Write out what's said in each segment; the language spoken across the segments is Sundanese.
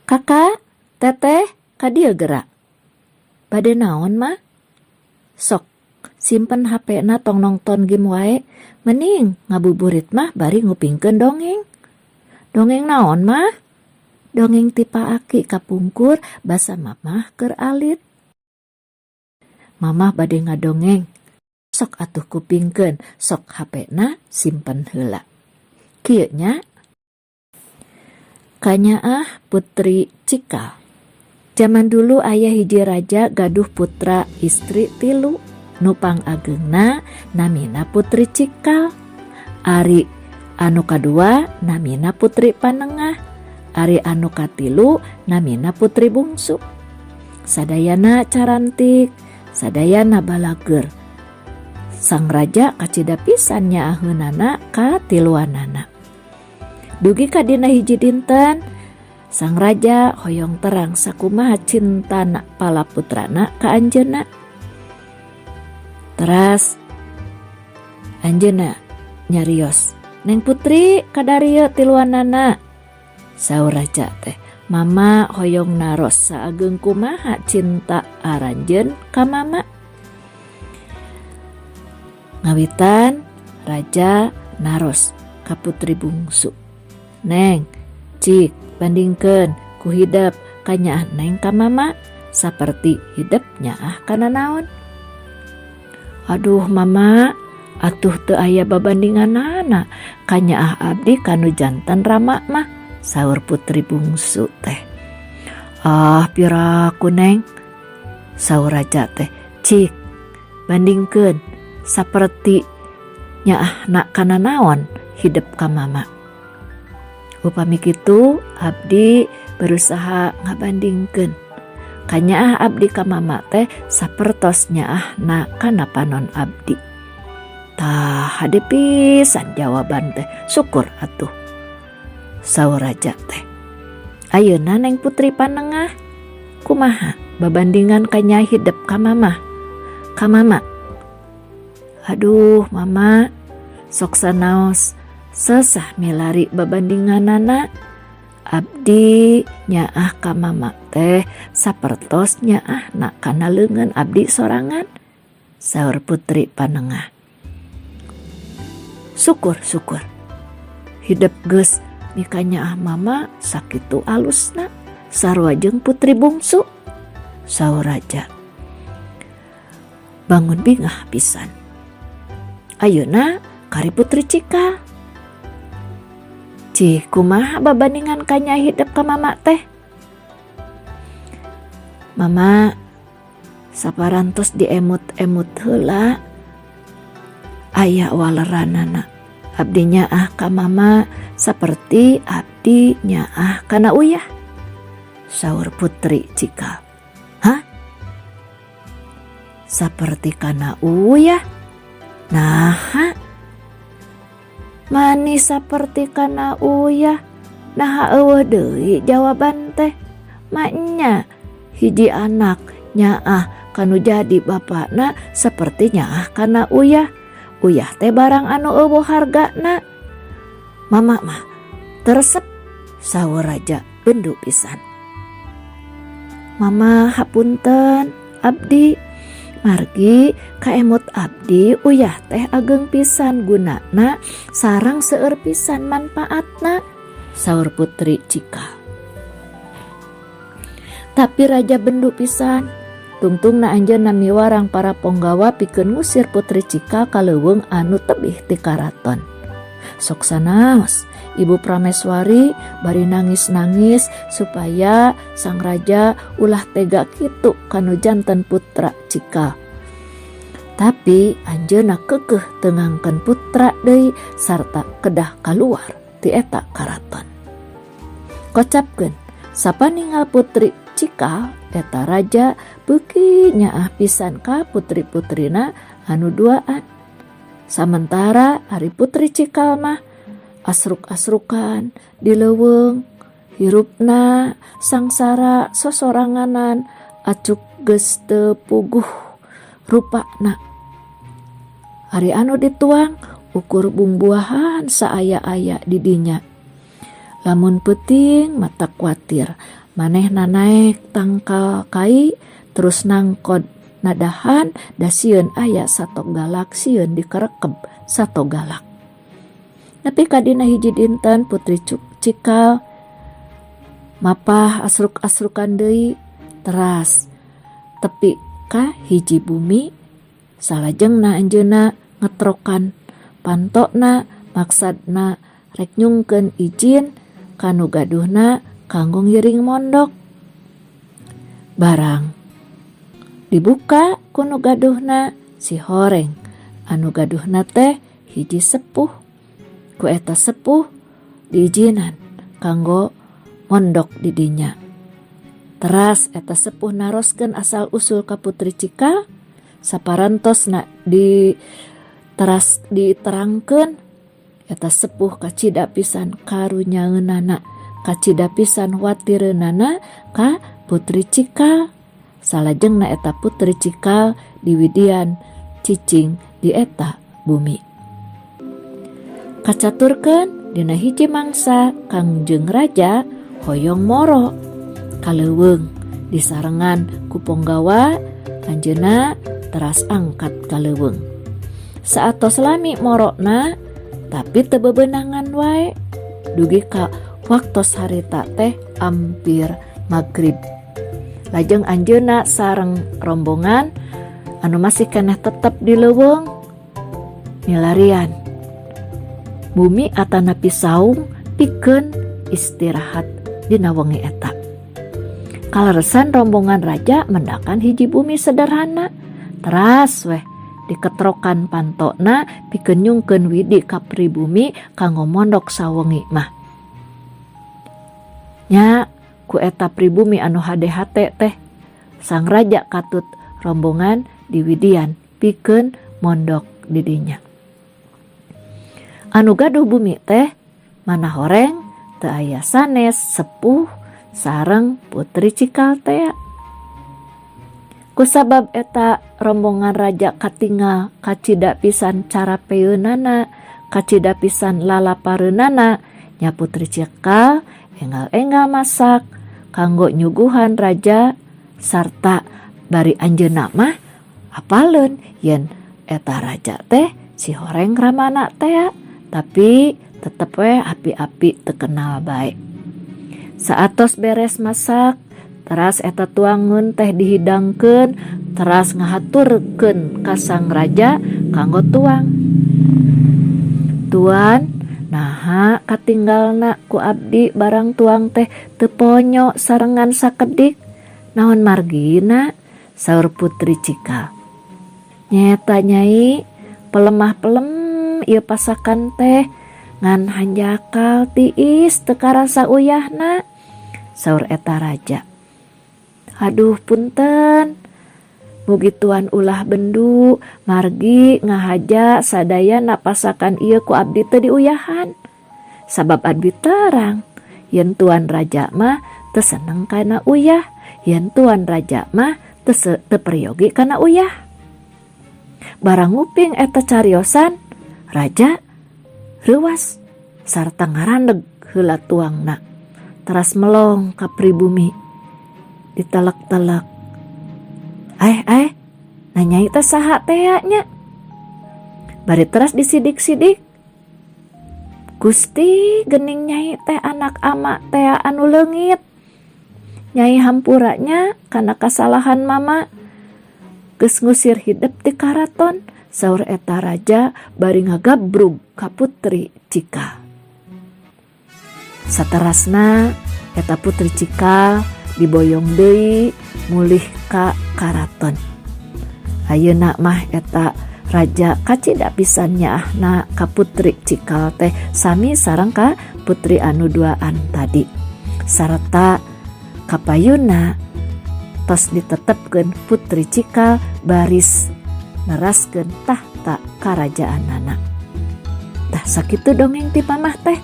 Kakak, Teteh, ka dieu geura. Bade naon, Ma? Sok, simpen HP-na tong nongton game wae, mending ngabuburit mah bari ngupingkeun dongeng. Dongeng naon, Ma? Dongeng ti Pa Aki kapungkur basa Mamah keur alit. Mamah bade ngadongeng. Sok atuh kupingkeun, sok HP-na simpen heula. Kieu nya. Kanyaah Putri Cikal. Jaman dulu aya hiji raja gaduh putra istri tilu. Nu pangageungna namina Putri Cikal. Ari anu kadua namina Putri Panengah. Ari anu katilu namina Putri Bungsu. Sadayana carantik, sadayana balageur. Sang raja kacida pisan nyaaheunana ka tiluanana. Dugi ka dina hiji dinten, sang raja hoyong terang sakumaha cintana pala putrana ka anjeunna. Teras anjeunna nyarios, "Neng Putri, kadarieu tiluanana." Saur raja teh, "Mama hoyong naros saageng kumaha cinta aranjeun ka Mama." Ngawitan raja naros ka Putri Bungsu. "Neng, cik bandingkeun ku hidep kanyaah Neng ka Mama saperti hidep nyaah kana naon?" "Aduh, Mama, atuh teu aya babandinganana kanyaah abdi kanu janten rama mah," saur Putri Bungsu teh. "Ah, piraku, Neng," saur raja teh. "Cik bandingkeun saperti nyaahna kana naon hidep ka Mama?" "Upami kitu abdi berusaha ngabandingkeun. Kanyaah abdi ka Mama teh sapertos nyaahna kana panon abdi." "Tah, hade pisan jawaban teh, syukur atuh," saur raja teh. "Ayeuna Neng Putri Panengah, kumaha babandingan kanyaah hidep ka Mama? Ka Mama?" "Aduh, Mama, sok sanaos sesah milari babandinganana. Abdi nyaah ka Mama teh sapertos nyaahna kana leungeun abdi sorangan," saur Putri Panengah. "Syukur, syukur. Hidep geus mikanyaah Mama sakitu alusna sarua jeung Putri Bungsu," saur raja. Bangun bingah pisan. "Ayeuna kari Putri Cikal. Cik kumaha babandingan kanyaah hidep ka Mama teh?" "Mama, saparantos diemut-emut heula aya waleranana. Abdi nyaah ka Mama saperti abdi nyaah kana uyah," saur Putri Cikal. "Hah? Saperti kana uyah? Naha? Manis saperti kana uyah, naha euweuh deui jawaban teh? Maenya hiji anak nyaah kanu jadi bapana saperti nyaah kana uyah. Uyah teh barang anu euweuh hargana. Mama mah teu resep," saur raja bendu pisan. "Mama, hapunten abdi, margi kaemut abdi uyah teh ageng pisan gunana sareng seueur pisan manfaatna," saur Putri Cikal. Tapi raja bendu pisan. Tungtungna anjeunna miwarang para ponggawa pikeun ngusir Putri Cikal ka leuweung anu tebih ti karaton. Sok sanaos Ibu Prameswari bari nangis-nangis supaya sang raja ulah tega kitu kanu janten putra Cikal. Tapi anjeunna keukeuh teu ngangken putra deui sarta kedah kaluar ti eta karaton. Kocapkeun sapaningal Putri Cikal eta raja beuki nyaah pisan ka putri-putrina anu duaan. Samentara ari Putri Cikal mah asruk-asrukan di leuweung, hirupna sangsara sosoranganan acuk geus teu puguh rupana. Ari anu dituang ukur bungbuahan saaya-aya di dinya. Lamun peuting matak kuatir, Manehna naek tangkal kai terus nangkod nadahan da sieun aya sato galak sieun dikerekeb sato galak. Nepi ka dina hiji dinten Putri Cikal mapah asruk-asrukan deui teras tepi ka hiji bumi salajengna anjeunna ngetrokan pantona maksadna rek nyungkeun ijin ka nu gaduhna kanggo ngiring mondok. Barang dibuka ku nu gaduhna si horeng anu gaduhna teh hiji sepuh ku eta sepuh diijinan kanggo mondok di dinya. Teras eta sepuh naroskeun asal usul ka Putri Cikal saparantosna di teras diterangkeun eta sepuh kacida pisan karunyaeunana kacida pisan watireunana ka Putri Cikal. Salajengna eta Putri Cikal diwidian cicing di eta bumi. Kacaturkeun dina hiji mangsa Kangjeng Raja hoyong moro ka leuweung disarengan ku ponggawa anjeunna teras angkat ka leuweung. Saatos lami morona tapi teu bebenangan wae dugi ka waktos harita teh ampir magrib. Lajeng anjeunna sareng rombongan anu masih keneh tetep di leuweung milarian bumi atanapi saung pikeun istirahat dina wengi eta. Kaleresan rombongan raja mendakan hiji bumi sederhana teras weh diketrokan pantona pikeun nyungkeun widi ka pribumi kanggo mondok sawengi mah. Nya ku eta pribumi anu hade hate teh sang raja katut rombongan diwidian pikeun mondok di dinya. Anu gaduh bumi teh mana horeng teu aya sanes sepuh sareng Putri Cikal tea. Kusabab eta rombongan raja katingal kacida pisan cara peuneunana, kacida pisan lalapareunana, nya Putri Cikal enggal-enggal masak kanggo nyuguhan raja sarta bari anjeunna mah apaleun yen eta raja teh si horeng ramana tea, tapi tetep we api-api teu kenal bae. Saatos beres masak teras eta tuangeun teh dihidangkeun teras ngahaturkeun ka sang raja kanggo tuang. Tuan, naha katinggalna ku abdi barang tuang teh teu ponyo sarengan sakedik naon margina saur Putri Cikal. Nyeta nyai pelemah-pelem ieu pasakan teh ngan hanjakal tiis teu karasa uyahna saur eta raja. Aduh punten, mugi tuan ulah bendu margi ngahaja sadayana pasakan ieu ku abdi teu diuyahan. Sabab abdi terang yen tuan raja mah teu seneng kana uyah, yen tuan raja mah teu peryogi kana uyah. Barang nguping eta cariosan raja reuwas sarta ngarandeg heula tuangna teras melong ka pribumi ditelek-telek. Eh nanyai teh saha tea nya. Bari teras disidik-sidik. Gusti gening nyai teh anak ama tea anu leungit. Nyai hampuranya kana kasalahan mama. Geus ngusir hidep ti karaton saur eta raja bari ngagabrug ka Putri Cikal. Saterasna eta Putri Cikal diboyong deui mulih ka karaton. Ayeuna mah eta raja kacida pisan nyaahna ka Putri Cikal teh sami sareng ka putri anu duaan tadi. Sarta kapayuna tos ditetepkeun Putri Cikal baris neraskeun tahta karajaanana. Tah sakitu dongeng ti mamah teh.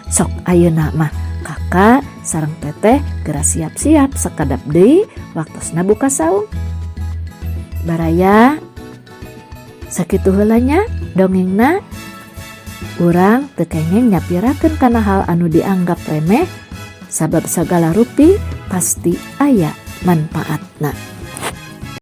Sok ayeuna mah kakak sareng teteh geura siap-siap sakedap deui waktosna buka saung. Baraya sakitu heula nya dongengna. Urang teu kengeng nyapirakeun kana hal anu dianggap remeh Sabab sagala rupi pasti aya manfaatna.